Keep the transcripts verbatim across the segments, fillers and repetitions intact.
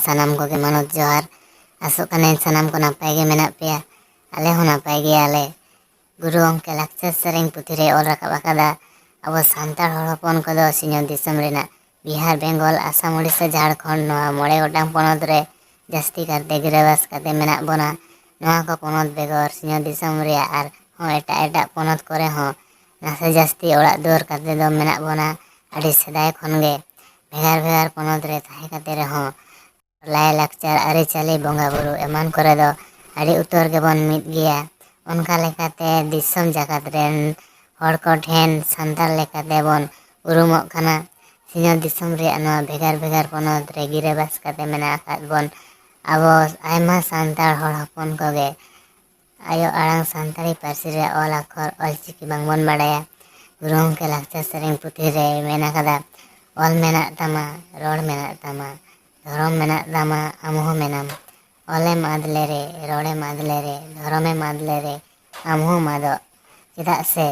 ᱥᱟᱱᱟᱢ ᱠᱚᱜᱮ ᱢᱟᱱᱚᱛ ᱡᱚᱦᱟᱨ᱾ ᱟᱥᱚᱜ ᱠᱟᱹᱱᱟᱹᱧ ᱥᱟᱱᱟᱢ ᱠᱚ ᱱᱟᱯᱟᱭ ᱜᱮ ᱢᱮᱱᱟᱜ ᱯᱮᱭᱟ᱾ ᱟᱞᱮ ᱦᱚᱸ ᱱᱟᱯᱟᱭ ᱜᱮᱭᱟᱞᱮ᱾ ᱜᱩᱨᱩ ᱜᱚᱢᱠᱮ ᱞᱟᱠᱪᱟᱨ ᱥᱮᱨᱮᱧ ᱯᱩᱛᱷᱤ ᱨᱮ ᱚᱞ ᱨᱟᱠᱟᱵ ᱟᱠᱟᱫᱟ, ᱟᱵᱚ ᱥᱟᱱᱛᱟᱲ ᱦᱚᱲ ᱦᱚᱯᱚᱱ ᱠᱚᱫᱚ ᱥᱤᱧᱚᱛ ᱫᱤᱥᱚᱢ ᱨᱮᱱᱟᱜ ᱵᱤᱦᱟᱨ, ᱵᱮᱝᱜᱚᱞ, ᱟᱥᱟᱢ, ᱳᱰᱤᱥᱟ, ᱡᱷᱟᱲᱠᱷᱚᱸᱰ, ᱱᱚᱣᱟ ᱢᱚᱬᱮ ᱜᱚᱴᱟᱝ ᱯᱚᱱᱚᱛ ᱨᱮ ᱡᱟᱹᱥᱛᱤ ᱠᱟᱨᱛᱮ ᱜᱤᱨᱟᱹᱵᱟᱥ ᱠᱟᱛᱮ ᱢᱮᱱᱟᱜ ᱵᱚᱱᱟ᱾ ᱱᱚᱣᱟ ᱠᱚ ᱯᱚᱱᱚᱛ ᱵᱮᱜᱚᱨ ᱥᱤᱧᱚᱛ ᱫᱤᱥᱚᱢ ᱨᱮᱭᱟᱜ ᱟᱨᱦᱚᱸ ᱮᱴᱟᱜ ᱮᱴᱟᱜ ᱯᱚᱱᱚᱛ ᱠᱚᱨᱮ ᱦᱚᱸ ᱱᱟᱥᱮ ᱡᱟᱹᱥᱛᱤ ᱚᱲᱟᱜ ᱫᱩᱣᱟᱹᱨ ᱠᱟᱛᱮ ᱫᱚ ᱢᱮᱱᱟᱜ ᱵᱚᱱᱟ᱾ ᱟᱹᱰᱤ ᱥᱮᱫᱟᱭ ᱠᱷᱚᱱ ᱜᱮ ᱵᱷᱮᱜᱟᱨ ᱵᱷᱮᱜᱟᱨ ᱯᱚᱱᱚᱛ ᱨᱮ ᱛᱟᱦᱮᱸ ᱠᱟᱛᱮ ᱨᱮᱦᱚᱸ ᱞᱟᱭᱼᱞᱟᱠᱪᱟᱨ, ᱟᱹᱨᱤᱪᱟᱹᱞᱤ, ᱵᱚᱸᱜᱟᱼᱵᱩᱨᱩ ᱮᱢᱟᱱ ᱠᱚᱨᱮ ᱫᱚ ᱟᱹᱰᱤ ᱩᱛᱟᱹᱨ ᱜᱮᱵᱚᱱ ᱢᱤᱫ ᱜᱮᱭᱟ᱾ ᱚᱱᱠᱟ ᱞᱮᱠᱟᱛᱮ ᱫᱤᱥᱚᱢ ᱡᱟᱠᱟᱛ ᱨᱮᱱ ᱦᱚᱲ ᱠᱚ ᱴᱷᱮᱱ ᱥᱟᱱᱛᱟᱲ ᱞᱮᱠᱟᱛᱮ ᱵᱚᱱ ᱩᱨᱩᱢᱚᱜ ᱠᱟᱱᱟ᱾ ᱥᱤᱧᱚᱛ ᱫᱤᱥᱚᱢ ᱨᱮᱭᱟᱜ ᱱᱚᱣᱟ ᱵᱷᱮᱜᱟᱨ ᱵᱷᱮᱜᱟᱨ ᱯᱚᱱᱚᱛ ᱨᱮ ᱜᱤᱨᱟᱹᱵᱟᱥ ᱠᱟᱛᱮ ᱢᱮᱱᱟᱜ ᱟᱠᱟᱫ ᱵᱚᱱ ᱟᱵᱚ ᱟᱭᱢᱟ ᱥᱟᱱᱛᱟᱲ ᱦᱚᱲ ᱦᱚᱯᱚᱱ ᱠᱚᱜᱮ ᱟᱭᱳ ᱟᱲᱟᱝ ᱥᱟᱱᱛᱟᱲᱤ ᱯᱟᱹᱨᱥᱤ ᱨᱮ ᱚᱞ ᱟᱠᱷᱚᱨ ᱚᱞᱪᱤᱠᱤ ᱵᱟᱝᱵᱚᱱ ᱵᱟᱲᱟᱭᱟ᱾ ᱜᱩᱨᱩ ᱜᱚᱢᱠᱮ ᱞᱟᱠᱪᱟᱨ ᱥᱮᱨᱮᱧ ᱯᱩᱛᱷᱤ ᱨᱮ ᱢᱮᱱ ᱟᱠᱟᱫᱟ, "ᱚᱞ ᱢᱮᱱᱟᱜ ᱛᱟᱢᱟ, ᱨᱚᱲ ᱢᱮᱱᱟᱜ ᱛᱟᱢᱟ, ᱫᱷᱚᱨᱚᱢ ᱢᱮᱱᱟᱜ ᱛᱟᱢᱟ, ᱟᱢ ᱦᱚᱸ ᱢᱮᱱᱟᱢ᱾ ᱚᱞᱮᱢ ᱟᱫ ᱞᱮᱨᱮ, ᱨᱚᱲᱮᱢ ᱟᱫ ᱞᱮᱨᱮ, ᱫᱷᱚᱨᱚᱢᱮᱢ ᱟᱫ ᱞᱮᱨᱮ, ᱟᱢ ᱦᱚᱸᱢ ᱟᱫᱚᱜ᱾" ᱪᱮᱫᱟᱜ ᱥᱮ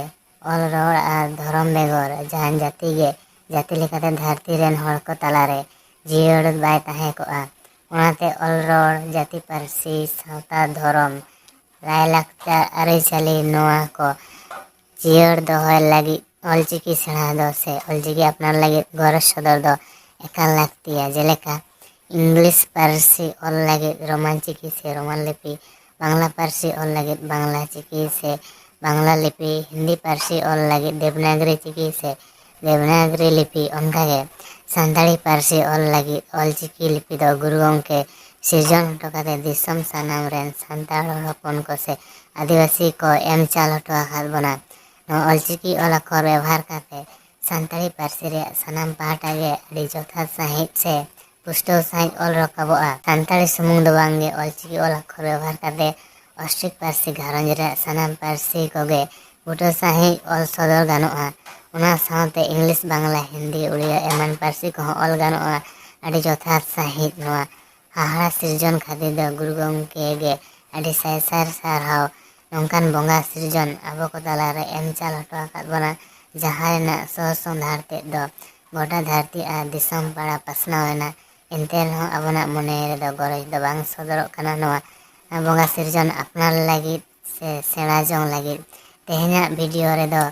ᱚᱞ, ᱨᱚᱲ ᱟᱨ ᱫᱷᱚᱨᱚᱢ ᱵᱮᱜᱚᱨ ᱡᱟᱦᱟᱱ ᱡᱟᱹᱛᱤ ᱜᱮ ᱡᱟᱹᱛᱤ ᱞᱮᱠᱟᱛᱮ ᱫᱷᱟᱹᱨᱛᱤ ᱨᱮᱱ ᱦᱚᱲ ᱠᱚ ᱛᱟᱞᱟᱨᱮ ᱡᱤᱭᱟᱹᱲ ᱵᱟᱭ ᱛᱟᱦᱮᱸ ᱠᱚᱜᱼᱟ᱾ ᱚᱱᱟᱛᱮ ᱚᱞ, ᱨᱚᱲ, ᱡᱟᱹᱛᱤ, ᱯᱟᱹᱨᱥᱤ, ᱥᱟᱶᱛᱟ, ᱫᱷᱚᱨᱚᱢ, ᱞᱟᱭᱼᱞᱟᱠᱪᱟᱨ, ᱟᱹᱨᱤᱪᱟᱹᱞᱤ, ᱱᱚᱣᱟ ᱠᱚ ᱡᱤᱭᱟᱹᱲ ᱫᱚᱦᱚᱭ ᱞᱟᱹᱜᱤᱫ ᱚᱞᱪᱤᱠᱤ ᱥᱮᱬᱟ ᱫᱚ ᱥᱮ ᱚᱞᱪᱤᱠᱤ ᱟᱯᱱᱟᱨ ᱞᱟᱹᱜᱤᱫ ᱜᱚᱨᱚᱡᱽ ᱥᱚᱫᱚᱨ ᱫᱚ ᱮᱠᱟᱞ ᱞᱟᱹᱠᱛᱤᱭᱟ᱾ ᱡᱮᱞᱮᱠᱟ, ᱤᱝᱞᱤᱥ ᱯᱟᱹᱨᱥᱤ ᱚᱞ ᱞᱟᱹᱜᱤᱫ ᱨᱳᱢᱟᱱ ᱪᱤᱠᱤ ᱥᱮ ᱨᱳᱢᱟᱱ ᱞᱤᱯᱤ, ᱵᱟᱝᱞᱟ ᱯᱟᱹᱨᱥᱤ ᱚᱞ ᱞᱟᱹᱜᱤᱫ ᱵᱟᱝᱞᱟ ᱪᱤᱠᱤ ᱥᱮ ᱵᱟᱝᱞᱟ ᱞᱤᱯᱤ, ᱦᱤᱱᱫᱤ ᱯᱟᱹᱨᱥᱤ ᱚᱞ ᱞᱟᱹᱜᱤᱫ ᱫᱮᱵᱽᱱᱟᱜᱽᱨᱤ ᱪᱤᱠᱤ ᱥᱮ ᱫᱮᱵᱽᱱᱟᱜᱽᱨᱤ ᱞᱤᱯᱤ, ᱚᱱᱠᱟᱜᱮ ᱥᱟᱱᱛᱟᱲᱤ ᱯᱟᱹᱨᱥᱤ ᱚᱞ ᱞᱟᱹᱜᱤᱫ ᱚᱞᱪᱤᱠᱤ ᱞᱤᱯᱤ ᱫᱚ ᱜᱩᱨᱩ ᱜᱚᱢᱠᱮ ᱥᱤᱨᱡᱚᱱ ᱦᱚᱴᱚ ᱠᱟᱛᱮ ᱫᱤᱥᱚᱢ ᱥᱟᱱᱟᱢ ᱨᱮᱱ ᱥᱟᱱᱛᱟᱲ ᱦᱚᱲ ᱦᱚᱯᱚᱱ ᱠᱚ ᱥᱮ ᱟᱹᱫᱤᱵᱟᱹᱥᱤ ᱠᱚ ᱮᱢ ᱪᱟᱞ ᱦᱚᱴᱚ ᱟᱠᱟᱫ ᱵᱚᱱᱟ᱾ ᱱᱚᱣᱟ ᱚᱞᱪᱤᱠᱤ ᱚᱞ ᱟᱠᱷᱚᱨ ᱵᱮᱵᱚᱦᱟᱨ ᱠᱟᱛᱮ ᱥᱟᱱᱛᱟᱲᱤ ᱯᱟᱹᱨᱥᱤ ᱨᱮᱭᱟᱜ ᱥᱟᱱᱟᱢ ᱯᱟᱦᱴᱟ ᱜᱮ ᱟᱹᱰᱤ ᱡᱚᱛᱷᱟᱛ ᱥᱟᱺᱦᱤᱡ ᱥᱮ ᱯᱩᱥᱴᱟᱹᱣ ᱥᱟᱺᱦᱤᱡ ᱚᱞ ᱨᱟᱠᱟᱵᱚᱜᱼᱟ᱾ ᱥᱟᱱᱛᱟᱲᱤ ᱥᱩᱢᱩᱝ ᱫᱚ ᱵᱟᱝᱜᱮ, ᱚᱞᱪᱤᱠᱤ ᱚᱞ ᱟᱠᱷᱚᱨ ᱵᱮᱵᱚᱦᱟᱨ ᱠᱟᱛᱮ ᱚᱥᱴᱨᱤᱠ ᱯᱟᱹᱨᱥᱤ ᱜᱷᱟᱨᱚᱸᱡᱽ ᱨᱮᱭᱟᱜ ᱥᱟᱱᱟᱢ ᱯᱟᱹᱨᱥᱤ ᱠᱚᱜᱮ ᱵᱩᱴᱟᱹ ᱥᱟᱺᱦᱤᱡ ᱚᱞ ᱥᱚᱫᱚᱨ ᱜᱟᱱᱚᱜᱼᱟ᱾ ᱚᱱᱟ ᱥᱟᱶᱛᱮ ᱤᱝᱞᱤᱥ, ᱵᱟᱝᱞᱟ, ᱦᱤᱱᱫᱤ, ᱩᱲᱤᱭᱟ ᱮᱢᱟᱱ ᱯᱟᱹᱨᱥᱤ ᱠᱚᱦᱚᱸ ᱚᱞ ᱜᱟᱱᱚᱜᱼᱟ᱾ ᱟᱹᱰᱤ ᱡᱚᱛᱷᱟᱛ ᱥᱟᱺᱦᱤᱡ ᱱᱚᱣᱟ ᱦᱟᱦᱟᱲᱟ ᱥᱤᱨᱡᱚᱱ ᱠᱷᱟᱹᱛᱤᱨ ᱫᱚ ᱜᱩᱨᱩ ᱜᱚᱢᱠᱮ ᱜᱮ ᱟᱹᱰᱤ ᱥᱟᱭ ᱥᱟᱭ ᱥᱟᱨᱦᱟᱣ᱾ ᱱᱚᱝᱠᱟᱱ ᱵᱚᱸᱜᱟ ᱥᱤᱨᱡᱚᱱ ᱟᱵᱚ ᱠᱚ ᱛᱟᱞᱟᱨᱮ ᱮᱢ ᱪᱟᱞ ᱦᱚᱴᱚ ᱟᱠᱟᱫ ᱵᱚᱱᱟ, ᱡᱟᱦᱟᱸ ᱨᱮᱱᱟᱜ ᱥᱚ ᱥᱚᱸᱫᱷᱟᱲ ᱛᱮᱫ ᱫᱚ ᱜᱚᱴᱟ ᱫᱷᱟᱹᱨᱛᱤ ᱟᱨ ᱫᱤᱥᱚᱢ ᱯᱟᱲᱟ ᱯᱟᱥᱱᱟᱣ ᱮᱱᱟ᱾ ᱮᱱᱛᱮ ᱨᱮᱦᱚᱸ ᱟᱵᱚᱱᱟᱜ ᱢᱚᱱᱮ ᱨᱮᱫᱚ ᱜᱚᱨᱚᱡᱽ ᱫᱚ ᱵᱟᱝ ᱥᱚᱫᱚᱨᱚᱜ ᱠᱟᱱᱟ ᱱᱚᱣᱟ ᱵᱚᱸᱜᱟ ᱥᱤᱨᱡᱚᱱ ᱟᱯᱱᱟᱨ ᱞᱟᱹᱜᱤᱫ ᱥᱮ ᱥᱮᱬᱟ ᱡᱚᱝ ᱞᱟᱹᱜᱤᱫ᱾ ᱛᱮᱦᱮᱧᱟᱜ ᱵᱷᱤᱰᱤᱭᱳ ᱨᱮᱫᱚ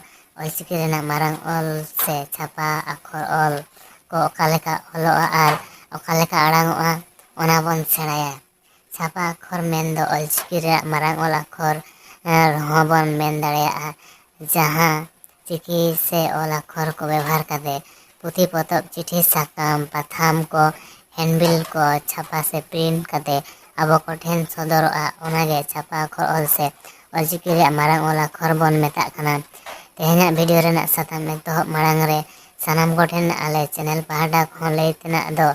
ᱚᱞᱪᱤᱠᱤ ᱨᱮᱱᱟᱜ ᱢᱟᱨᱟᱝ ᱚᱞ ᱥᱮ ᱪᱷᱟᱯᱟ ᱟᱠᱷᱚᱨ ᱚᱞ ᱠᱚ ᱚᱠᱟ ᱞᱮᱠᱟ ᱚᱞᱚᱜᱼᱟ ᱟᱨ ᱚᱠᱟ ᱞᱮᱠᱟ ᱟᱲᱟᱝᱚᱜᱼᱟ, ᱚᱱᱟ ᱵᱚᱱ ᱥᱮᱬᱟᱭᱟ᱾ ᱪᱷᱟᱯᱟ ᱟᱠᱷᱚᱨ ᱢᱮᱱᱫᱚ ᱚᱞᱪᱤᱠᱤ ᱨᱮᱭᱟᱜ ᱢᱟᱨᱟᱝ ᱚᱞ ᱟᱠᱷᱚᱨ, ᱮ, ᱨᱮᱦᱚᱸ ᱵᱚᱱ ᱢᱮᱱ ᱫᱟᱲᱮᱭᱟᱜᱼᱟ, ᱡᱟᱦᱟᱸ ᱪᱤᱠᱤ ᱥᱮ ᱚᱞ ᱟᱠᱷᱚᱨ ᱠᱚ ᱵᱮᱵᱚᱦᱟᱨ ᱠᱟᱛᱮ ᱯᱩᱛᱷᱤ, ᱯᱚᱛᱚᱵ, ᱪᱤᱴᱷᱤ, ᱥᱟᱠᱟᱢ, ᱯᱟᱛᱷᱟᱢ ᱠᱚ, ᱦᱮᱱᱰᱵᱤᱞ ᱠᱚ ᱪᱷᱟᱯᱟ ᱥᱮ ᱯᱨᱤᱱᱴ ᱠᱟᱛᱮ ᱟᱵᱚ ᱠᱚᱴᱷᱮᱱ ᱥᱚᱫᱚᱨᱚᱜᱼᱟ, ᱚᱱᱟᱜᱮ ᱪᱷᱟᱯᱟ ᱟᱠᱷᱚᱨ ᱚᱞ ᱥᱮ ᱚᱞᱪᱤᱠᱤ ᱨᱮᱭᱟᱜ ᱢᱟᱨᱟᱝ ᱚᱞ ᱟᱠᱷᱚᱨ ᱵᱚᱱ ᱢᱮᱛᱟᱜ ᱠᱟᱱᱟ᱾ ᱛᱮᱦᱮᱧᱟᱜ ᱵᱷᱤᱰᱤᱭᱳ ᱨᱮᱱᱟᱜ ᱥᱟᱛᱟᱢ ᱮᱛᱚᱦᱚᱵ ᱢᱟᱲᱟᱝ ᱨᱮ ᱥᱟᱱᱟᱢ ᱠᱚᱴᱷᱮᱱ ᱟᱞᱮ ᱪᱮᱱᱮᱞ ᱯᱟᱦᱴᱟ ᱠᱷᱚᱱ ᱞᱟᱹᱭ ᱛᱮᱱᱟᱜ ᱫᱚ,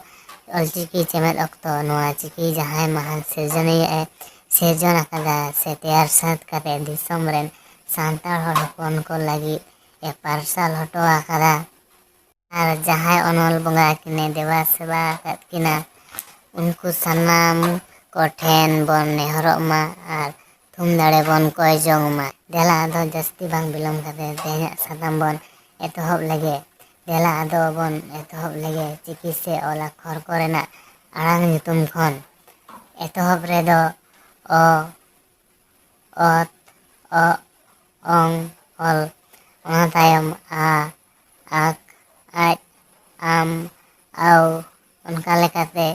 ᱚᱞᱪᱤᱠᱤ ᱪᱮᱢᱮᱫ ᱚᱠᱛᱚ ᱱᱚᱣᱟ ᱪᱤᱠᱤ ᱡᱟᱦᱟᱸᱭ ᱢᱟᱦᱟᱱ ᱥᱤᱨᱡᱚᱱᱤᱭᱟᱹ ᱮ ᱥᱤᱨᱡᱚᱱ ᱟᱠᱟᱫᱟ ᱥᱮ ᱛᱮᱭᱟᱨ ᱥᱟᱹᱛ ᱠᱟᱛᱮ ᱫᱤᱥᱚᱢ ᱨᱮᱱ ᱥᱟᱱᱛᱟᱲ ᱦᱚᱲ ᱦᱚᱯᱚᱱ ᱠᱚ ᱞᱟᱹᱜᱤᱫ ᱮ ᱯᱟᱨᱥᱟᱞ ᱦᱚᱴᱚ ᱟᱠᱟᱫᱟ᱾ ᱟᱨ ᱡᱟᱦᱟᱸᱭ ᱚᱱᱚᱞ ᱵᱚᱸᱜᱟ ᱠᱤᱱᱮ ᱫᱮᱵᱟ ᱥᱮᱵᱟ ᱟᱠᱟᱫ ᱠᱤᱱᱟ, ᱩᱱᱠᱩ ᱥᱟᱱᱟᱢ ᱠᱚᱴᱷᱮᱱ ᱵᱚᱱ ᱱᱮᱦᱚᱨᱚᱜ ᱢᱟ ᱟᱨ ᱛᱷᱩᱢ ᱫᱟᱲᱮ ᱵᱚᱱ ᱠᱚᱭ ᱡᱚᱝ ᱢᱟ᱾ ᱫᱮᱞᱟ ᱟᱫᱚ ᱡᱟᱹᱥᱛᱤ ᱵᱟᱝ ᱵᱤᱞᱚᱢ ᱠᱟᱛᱮ ᱛᱮᱦᱮᱧᱟᱜ ᱥᱟᱛᱟᱢ ᱵᱚᱱ ᱮᱛᱚᱦᱚᱵ ᱞᱮᱜᱮ᱾ ᱫᱮᱞᱟ ᱟᱫᱚ ᱵᱚᱱ ᱮᱛᱚᱦᱚᱵ ᱞᱮᱜᱮ ᱪᱤᱠᱤ ᱥᱮ ᱚᱞ ᱟᱠᱷᱚᱨ ᱠᱚᱨᱮᱱᱟᱜ ᱟᱲᱟᱝ ᱧᱩᱛᱩᱢ ᱠᱷᱚᱱ᱾ ᱮᱛᱚᱦᱚᱵ ᱨᱮᱫᱚ ᱚ, ᱚᱛ, ᱚᱜ, ᱚᱝ, ᱚᱞ᱾ ᱚᱱᱟ ᱛᱟᱭᱚᱢ ᱟ, ᱟᱠ, ᱟᱡ, ᱟᱢ, ᱟᱣ᱾ ᱚᱱᱠᱟ ᱞᱮᱠᱟᱛᱮ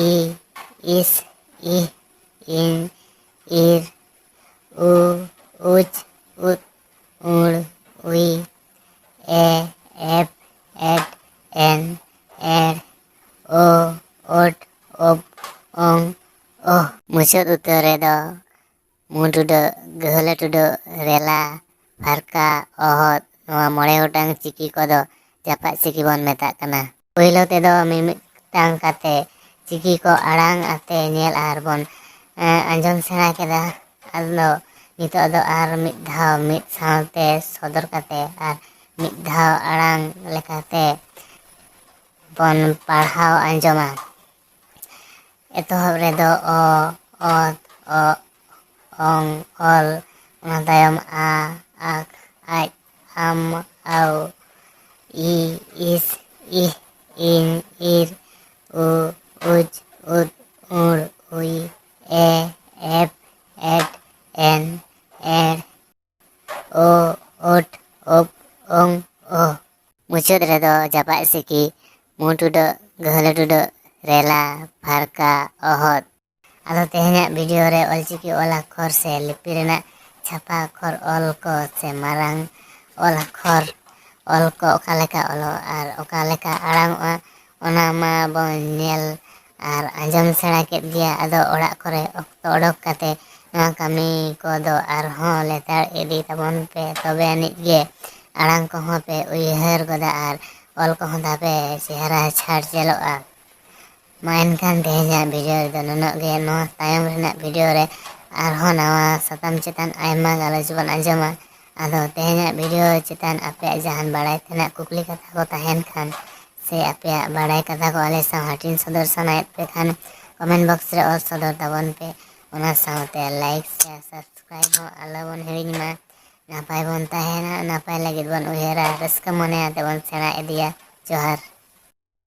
ᱤ, ᱤᱥ, ᱤᱦ, ᱤᱧ, ᱤᱨ, ᱩ, ᱩᱪ, ᱩᱫ, ᱩᱲ, ᱩᱭ, ᱮ, ᱮᱯ, ᱮᱴ, ᱮᱱ, ᱮᱲ, ᱳ, ᱳᱴ, ᱳᱯ, ᱳᱝ, ᱳᱦ᱾ ᱢᱩᱪᱟᱹᱫ ᱩᱛᱟᱹᱨ ᱨᱮᱫᱚ ᱢᱩ ᱴᱩᱰᱟᱹᱜ, ᱜᱟᱹᱦᱞᱟᱹ ᱴᱩᱰᱟᱹᱜ, ᱨᱮᱞᱟ, ᱯᱷᱟᱨᱠᱟ, ᱚᱦᱚᱫ, ᱱᱚᱣᱟ ᱢᱚᱬᱮ ᱜᱚᱴᱟᱝ ᱪᱤᱠᱤ ᱠᱚᱫᱚ ᱡᱟᱯᱟᱜ ᱪᱤᱠᱤ ᱵᱚᱱ ᱢᱮᱛᱟᱜ ᱠᱟᱱᱟ᱾ ᱯᱳᱭᱞᱳ ᱛᱮᱫᱚ ᱢᱤᱢᱤᱫᱴᱟᱝ ᱠᱟᱛᱮ ᱪᱤᱠᱤ ᱠᱚ ᱟᱲᱟᱝ ᱟᱛᱮ ᱧᱮᱞ ᱟᱨ ᱵᱚᱱ, ᱮᱸ, ᱟᱸᱡᱚᱢ ᱥᱮᱬᱟ ᱠᱮᱫᱟ᱾ ᱟᱫᱚ ᱱᱤᱛᱚᱜ ᱫᱚ ᱟᱨ ᱢᱤᱫ ᱫᱷᱟᱣ ᱢᱤᱫ ᱥᱟᱶᱛᱮ ᱥᱚᱫᱚᱨ ᱠᱟᱛᱮ ᱟᱨ ᱢᱤᱫ ᱫᱷᱟᱣ ᱟᱲᱟᱝ ᱞᱮᱠᱟᱛᱮ ᱵᱚᱱ ᱯᱟᱲᱦᱟᱣ ᱟᱸᱡᱚᱢᱟ᱾ ᱮᱛᱚᱦᱚᱵ ᱨᱮᱫᱚ ᱚ, ᱚᱛ, ᱚᱜ, ᱚᱝ, ᱚᱞ, ᱚᱱᱟ ᱛᱟᱭᱚᱢ ᱟ, ᱟᱠ, ᱟᱡ, ᱟᱢ, ᱟᱣ, ᱤ, ᱤᱥ, ᱤᱦ, ᱤᱧ, ᱤᱨ, ᱩ, ᱩᱡ, ᱩᱫ, ᱩᱲ, ᱩᱭ, ᱮ, ᱮᱯ, ᱮᱴ, ᱮᱱ, ᱮᱲ, ᱳ, ᱳᱴ, ᱳᱯ, ᱳᱝ, ᱳ᱾ ᱢᱩᱪᱟᱹᱫ ᱨᱮᱫᱚ ᱡᱟᱯᱟᱜ ᱥᱤᱠᱤ, ᱢᱩ ᱴᱩᱰᱟᱹᱜ, ᱜᱟᱹᱦᱞᱟᱹ ᱴᱩᱰᱟᱹᱜ, ᱨᱮᱞᱟ, ᱯᱷᱟᱨᱠᱟ, ᱚᱦᱚᱫ᱾ ᱟᱫᱚ ᱛᱮᱦᱮᱧᱟᱜ ᱵᱷᱤᱰᱤᱭᱳ ᱨᱮ ᱚᱞᱪᱤᱠᱤ ᱚᱞ ᱟᱠᱷᱚᱨ ᱥᱮ ᱞᱤᱯᱤ ᱨᱮᱱᱟᱜ ᱪᱷᱟᱯᱟ ᱟᱠᱷᱚᱨ ᱚᱞ ᱠᱚ ᱥᱮ ᱢᱟᱨᱟᱝ ᱚᱞ ᱟᱠᱷᱚᱨ ᱚᱞ ᱠᱚ ᱚᱠᱟ ᱞᱮᱠᱟ ᱚᱞᱚᱜ ᱟᱨ ᱚᱠᱟ ᱞᱮᱠᱟ ᱟᱲᱟᱝᱚᱜᱼᱟ, ᱚᱱᱟ ᱢᱟ ᱵᱚᱱ ᱧᱮᱞ ᱟᱨ ᱟᱸᱡᱚᱢ ᱥᱮᱬᱟ ᱠᱮᱫ ᱜᱮᱭᱟ᱾ ᱟᱫᱚ ᱚᱲᱟᱜ ᱠᱚᱨᱮ ᱚᱠᱛᱚ ᱚᱰᱚᱠ ᱠᱟᱛᱮ ᱱᱚᱣᱟ ᱠᱟᱹᱢᱤ ᱠᱚᱫᱚ ᱟᱨᱦᱚᱸ ᱞᱮᱛᱟᱲ ᱤᱫᱤ ᱛᱟᱵᱚᱱ ᱯᱮ, ᱛᱚᱵᱮ ᱟᱹᱱᱤᱡ ᱜᱮ ᱟᱲᱟᱝ ᱠᱚᱦᱚᱸ ᱯᱮ ᱩᱭᱦᱟᱹᱨ ᱜᱚᱫᱟ ᱟᱨ ᱚᱞ ᱠᱚᱦᱚᱸ ᱛᱟᱯᱮ ᱪᱮᱦᱨᱟ ᱪᱷᱟᱴ ᱧᱮᱞᱚᱜᱼᱟ᱾ ᱢᱟ ᱮᱱᱠᱷᱟᱱ ᱛᱮᱦᱮᱧᱟᱜ ᱵᱷᱤᱰᱤᱭᱳ ᱨᱮᱫᱚ ᱱᱩᱱᱟᱹᱜ ᱜᱮ᱾ ᱱᱚᱣᱟ ᱛᱟᱭᱚᱢ ᱨᱮᱱᱟᱜ ᱵᱷᱤᱰᱤᱭᱳ ᱨᱮ ᱟᱨᱦᱚᱸ ᱱᱟᱣᱟ ᱥᱟᱛᱟᱢ ᱪᱮᱛᱟᱱ ᱟᱭᱢᱟ ᱜᱟᱞᱚᱪ ᱵᱚᱱ ᱟᱸᱡᱚᱢᱟ᱾ ᱟᱫᱚ ᱛᱮᱦᱮᱧᱟᱜ ᱵᱷᱤᱰᱤᱭᱳ ᱪᱮᱛᱟᱱ ᱟᱯᱮᱭᱟᱜ ᱡᱟᱦᱟᱱ ᱵᱟᱲᱟᱭ ᱛᱮᱱᱟᱜ ᱠᱩᱠᱞᱤ ᱠᱟᱛᱷᱟ ᱠᱚ ᱛᱟᱦᱮᱱ ᱠᱷᱟᱱ ᱥᱮ ᱟᱯᱮᱭᱟᱜ ᱵᱟᱲᱟᱭ ᱠᱟᱛᱷᱟ ᱠᱚ ᱟᱞᱮ ᱥᱟᱶ ᱦᱟᱹᱴᱤᱧ ᱥᱚᱫᱚᱨ ᱥᱟᱱᱟᱭᱮᱫ ᱯᱮ ᱠᱷᱟᱱ ᱠᱚᱢᱮᱱᱴ ᱵᱚᱠᱥ ᱨᱮ ᱚᱞ ᱥᱚᱫᱚᱨ ᱛᱟᱵᱚᱱ ᱯᱮ᱾ ᱚᱱᱟ ᱥᱟᱶᱛᱮ ᱞᱟᱭᱤᱠ, ᱥᱮᱭᱟᱨ, ᱥᱟᱵᱥᱠᱨᱟᱭᱤᱵ ᱦᱚᱸ ᱟᱞᱚ ᱵᱚᱱ ᱦᱤᱲᱤᱧ ᱢᱟ᱾ ᱱᱟᱯᱟᱭ ᱵᱚᱱ ᱛᱟᱦᱮᱱᱟ, ᱱᱟᱯᱟᱭ ᱞᱟᱹᱜᱤᱫ ᱵᱚᱱ ᱩᱭᱦᱟᱹᱨᱟ, ᱨᱟᱹᱥᱠᱟᱹ ᱢᱚᱱᱮ ᱟᱛᱮ ᱵᱚᱱ ᱥᱮᱬᱟ ᱤᱫᱤᱭᱟ᱾ ᱡᱚᱦᱟᱨ᱾